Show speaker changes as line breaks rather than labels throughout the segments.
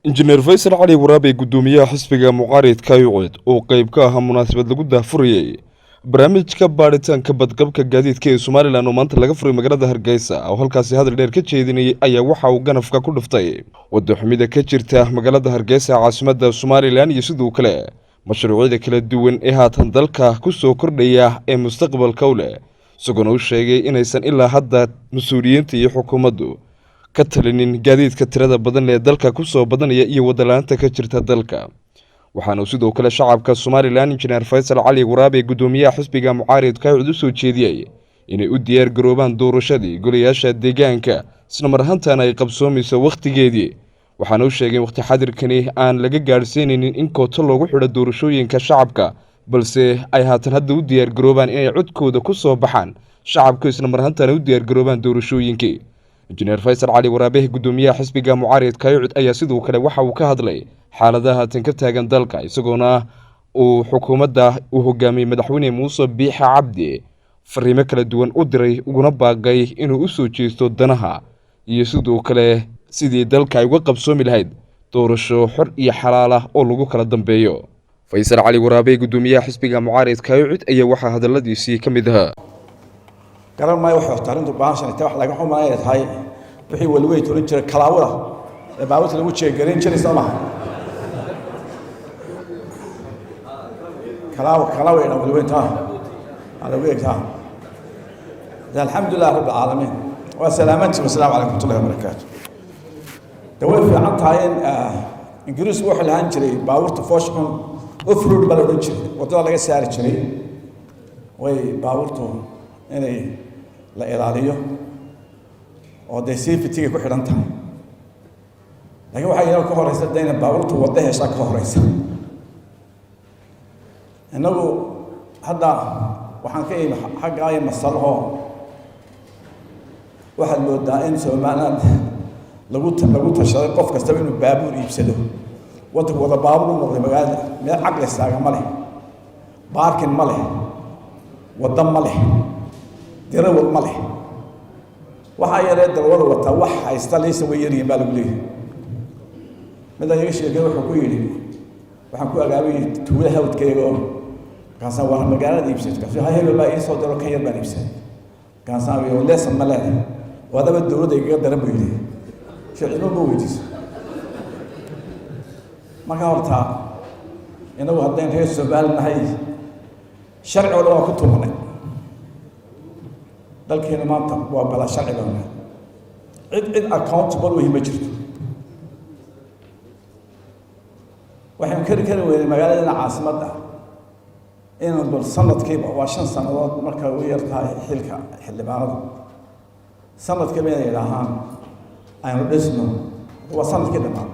Injineer Faysal Cali Waraabe, guddoomiyaha xisbiga mucaaridka UCID, oo qeyb ka ahaa munaasabad lagu daahfurayey barnaamijka baadhitaanka badqabka gaadiidka ee Somaliland oo maanta laga furay magaalada Hargeysa, oo halkaasi hadal dheer ka jeedinayay, ayaa waxa uu ganafka ku dhuftay waddo xumida ka jirta magaalada Hargeysa, caasimadda Somaliland, iyo sidoo kale mashruucyada kala duwan ee haatan dalka ku soo kordhaya ee mustaqbalka u leh, isagoona u sheegay inaysan ilaa hadda mas-uuliyiinta iyo xukuumaddu ka talinin gaadiidka tirada badan ee dalka ku soo badanaya iyo wadala-aanta ka jirta dalka. Waxaana uu sidoo kale shacabka Somaliland Injineer Faysal Cali Waraabe, guddoomiyaha xisbiga mucaaridka UCID, u soo jeediyey inay u diyaar garoobaan doorashadii golayaasha deegaanka, isla mar ahaantaana ay qabsoomayso wakhtigeedii. Waxaana u sheegay in wakhti xadirkani aan laga gaadhsiinaynin in kooto loogu xidho doorashooyinka shacabka, balse ay haatan hadda u diyaar garoobaan inay codkooda ku soo baxaan shacabku, isla mar ahaantaana u diyaar garoobaan doorashooyinkii. Injineer Faysal Cali Waraabe, guddoomiyaha xisbiga mucaaridka UCID, ayaa sidoo kale waxa uu ka hadlay xaaladaha haatan ka taagan dalka, isagoona uu xukuumadda uu hogaamiyey madaxweyne Muuse Biixi Cabdi fariimo kala duwan u diray, uguna baaqay inuu u soo jeesto danaha iyo sidoo kale sidii dalka ay uga qabsoomi lahayd doorasho xor iyo xalaal ah oo lagu kala dambeeyo. Faysal Cali Waraabe, guddoomiyaha xisbiga mucaaridka UCID, ayaa waxaa hadaladiisii ka mid ahaa:
Garan maayo waxay horta arrintu baashan tahay. Wax laga xumaaya inay tahay wixii walweyn oran jiray kalaawada ee baabuurta lagu jeegarayn jiray, soo maha? Kalaawa, kalaawa idhan walweyn taa aa lagu eegtaa. Alxamdulilah rabbi alcaalamiin, waa salaamanti. Wasalaamu calaykum waraxmatullahi wabarakaatu. De way fiican tahay in Ingiriisku wuxuu lahaan jiray baabuurta foshcon offroad baa la odhan jiray, waddada laga saari jiray. Way baabuurtu inay la ilaaliyo oo dee safety-ga ku xidhan tahay, laakiin waxaa iyadoo ka horeysa de ina baabuurtu waddo heshaa ka horeysa. Innagu hadda waxaan ka imi xaggaa iyo masalahoo waxaad moodaa in Somaliland lagu tashaday qof kastaba inuu baabuur iibsado. Waddanku wada baabuur u noqday. Magaalada meel caqli istaaga ma leh, parking ma leh, waddo ma leh, dirawal ma leh. Waxaa yaree darawada wataa wax haysta liisa way yaryihiin baa lagu leeyahay. Mid aan iga sheegay wuxuu ku yidhi, waxaan ku agaabay tuula hawdkayga oo markaasaan war magaalada iibsad, markaasu ha hebel baa ii soo diro, kan yar baan iibsaday. Markaasaan wi leesan ma leedahay? Waadaba dowladda igaga daran, buu yidhi. Sharcimo ma weydiiso. Marka horta inagu haddayn reer Soomaali nahay, sharci oo dhan waa ku tumanay. Dalkeenu maanta waa bala sharci baa nahay. Cid accountable wehi ma jirto. Waxaynu kari kari weynay magaaladana caasimadda inaan bal sanadkiiba, waa 5 sannadood marka ugu yar tahay xilka xildhibaanadu, sanadkiiba inay yidhaahaan aynu dhisno, waa sanadkii dhammaan,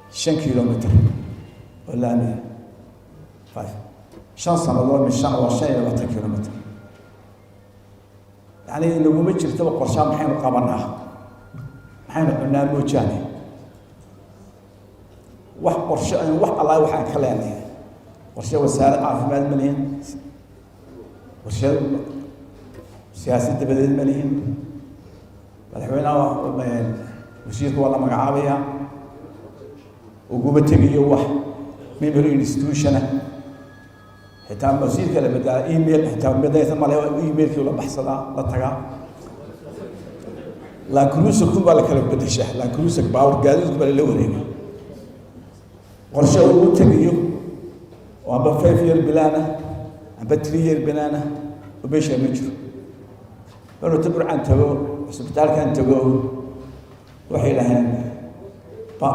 5 kilomitr oo laamiya. 5, 5 sannadood mishan waa 25 kilomitr. Yacni naguma jirtaba qorshaa. Maxaynu qabanaa? Maxaynu cunaa moojaane? Wax qorshe aynu wax allaa waxaan ka leenahay qorshe wasaarad caafimaad ma lihin, qorshe siyaasad dabadeed ma lihin. Madaxweynaha, wasiirka waa la magacaabayaa, uguma tegayo wax memory institutiona. Xitaa wasiirka la bedelaa email xitaa midaysan male, emailkii la baxsadaa la tagaa. Land Cruiser kun baa la kala bedeshaa, Land Cruiser baawar gaadiidku baa lala wareega. Qorshe ugu tegayo oo amba 5 year plan ah amba 3 year plan ah oo meeshaa ma jiro. Maruu Burcaan tago, cisbitaalkan tago, waxay dhaheen ba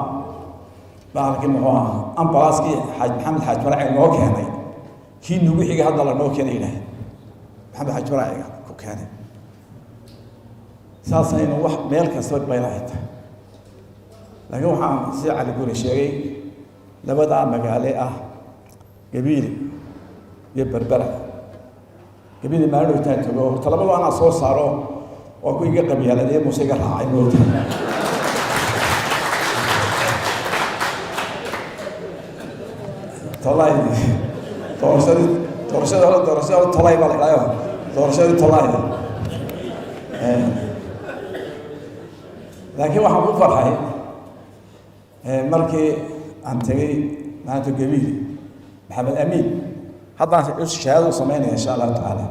bahalkii muxuu ahaa, ambalaaskii Xaaj Maxamed Xaaj Maraaci noo keenay, kii nagu xigay hadda la noo keenay, yidhaaheen Maxamed Xaaj Maraaciga ku keenay. Saasaynu wax meel kastaba baylahay tahay. Laakiin waxaan sida Cali Guri sheegay, labadaa magaale ah Gabiili iyo Berbera. Gabiili maalin dhowtaan tago, horta labadu anaa soo saaro, waa ku iga qabyaaladee Muuse iga raacay moota. Tolay doorashadii, doorashadii hore, doorashadii hore tolay baa la idhaayo, doorashadii tolay. Laakiin waxaan ku farxay Markii aan tegey maanta Gabiili, Maxamed Amiin haddaan shahaado u samaynaya, insha Allahu tacaala.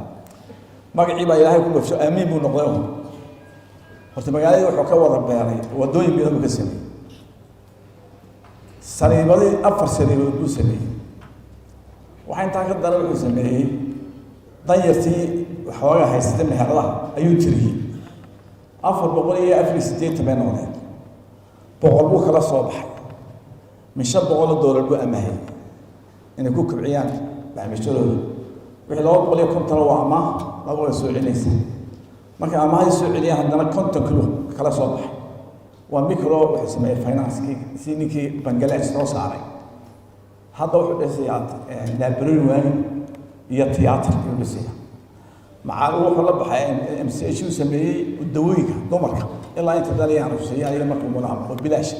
Magacii baa Ilaahay ku gafso, Amiin buu noqday. Horta magaaladii wuxuu ka wada beeray waddooyin badan buu ka sameeyey, sariibadii 4 sariibadood buu sameeyey. Waxaa intaa ka daran, wuxuu sameeyey danyartii waxoogaa haysatay meheradaha ayuu tiriyey, 484 bay noqdeen. 100 buu kala soo baxay, min $500 buu amahayay inay ku kobciyaan baxmishadooda. Wixii 250 waa amaah, 200 soo celinaysa. Marka amaahadii soo celiyaan, haddana 50 kilo kala soo baxay. Waa micro, wuxuu sameeyey financekii si ninkii Bangladesh soo saaray. Hadda wuxuu dhisayaa library waani iyo theatre ayuu dhisaya. Maca wuxuu la baxay MCH uu sameeyey dawooyinka dumarka ilaa inta dhalayaan siiyaan iyo markuu mulaamo oo bilaash.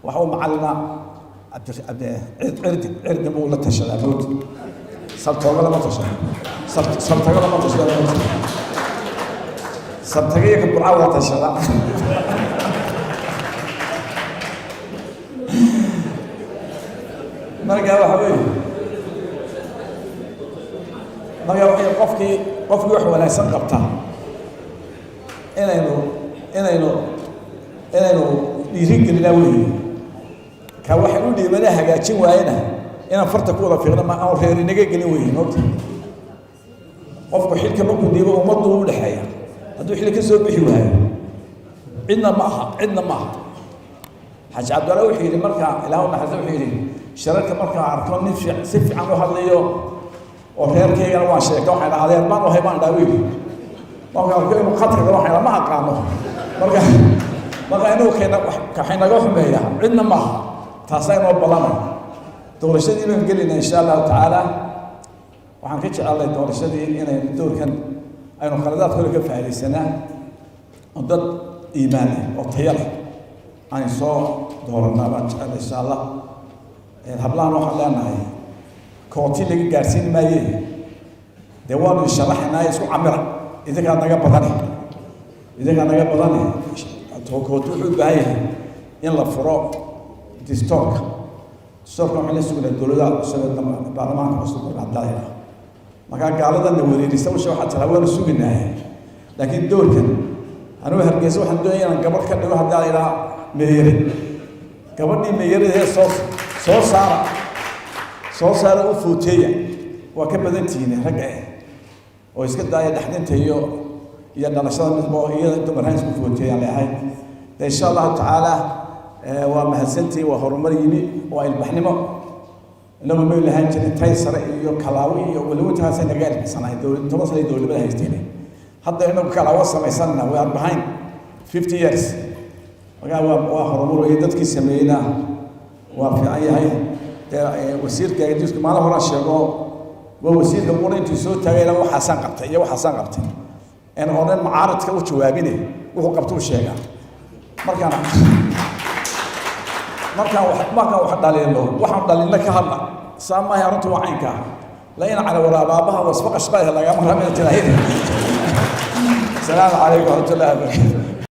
Waxa uu macalina Cabdi Cabdi Cirdi, Cirdi buu la tashadaa mowt, Saltooga lama tashado, Saltago lama tashado mowt, Saltago iyo ka Burca wada tashada. Marka waxa weeye, marka waxay qofkii wax wanaagsan qabtaa inaynu dhiirigelinaa weeye. Ka waxay u dhiibana hagaajin waayena, inaan farta ku wada fiiqno ma aan reer inaga gelin weeye. Moogta qofku xilka markuu dhiibo ummaddu u dhexeeya, hadduu xil ka soo bixi waayo, cidna ma aha, cidna ma aha. Xaaji Cabdalla wuxuu yidhi, markaa Ilaah naxariista, wuxuu yidhi: "Shirarka markaan arko nin si fiican u hadlayo oo reerkaygana waan sheegta, waxaan dhaha adeer baan u ahay baan dhaha." Wiil markaan arko inuu khadka galo, waxaan dhaha ma aqaano. Marka inuu keena waxay naga xumeeyaa, cidna ma aha. Taasaa inoo balana. Doorashadii baan gelinaa, insha Allahu tacaala. Waxaan ka jecelnay doorashadii inaynu doorkan aynu khaladaadka hore ka faa'iidaysanaa oo dad iimaan leh oo tayo leh aan soo dooranaa baan jecelnay, insha Allah. Hablahan waxaan leenahay, kooti laga gaarsiin maaye, dee waanu sharaxnaa, isku camira, idinkaa naga badane, idinkaa naga badane. Kooti wuxuu u baahan yahay in la furo distoorka. Distoorka waxaan la sugnaa dowladaha cusub ee baarlamaanka cusub haddaa. Markaa gaaladana wareerisa usha waxaa tiraa waanu suginaaye, laakiin doorkan anigu Hargeysa waxaan doonaya inaan gabadh ka dhigo, haddaa la idhaha meeyarid, gabadhii meeyaradee soo saara, soo saara, u footeeya. Waa ka badan tihiin ragga oo iska daaya dhexdinta iyo dhalashada midba, iyada dumarhaan isku footeeyaan leeyahay. De insha Allahu tacaala waa mahadsantihiin. Waa horumar yimi, waa ilbaxnimo. Inagu may lahaan jirin tay sare iyo kalaawi iyo waliwintaasay naga ilbixsanahay. 10 sana dowladnimada haysteen, hadda inagu kalaawo samaysanna. We are behind 50 years. Markaa waa horumar weeye, dadkii sameeyeyna waa fiican yahay. Dee wasiirka gaadiidku maalin horaan sheego, waa wasiirka qura intuu soo taagayna waxaasaan qabtay iyo waxaasaan qabtay en odhan, mucaaradka u jawaabine, wuxuu qabta u sheegaa. Markaan wax dhaliilo, waxaan dhaliilno ka hadla, saa maahay. Arrintu waa caynkaa la ina cala waraabaabaha wasfaqash baa lagama rabin tiraahid. Asalaamu calaykum waraxmatullahi wabarakatu.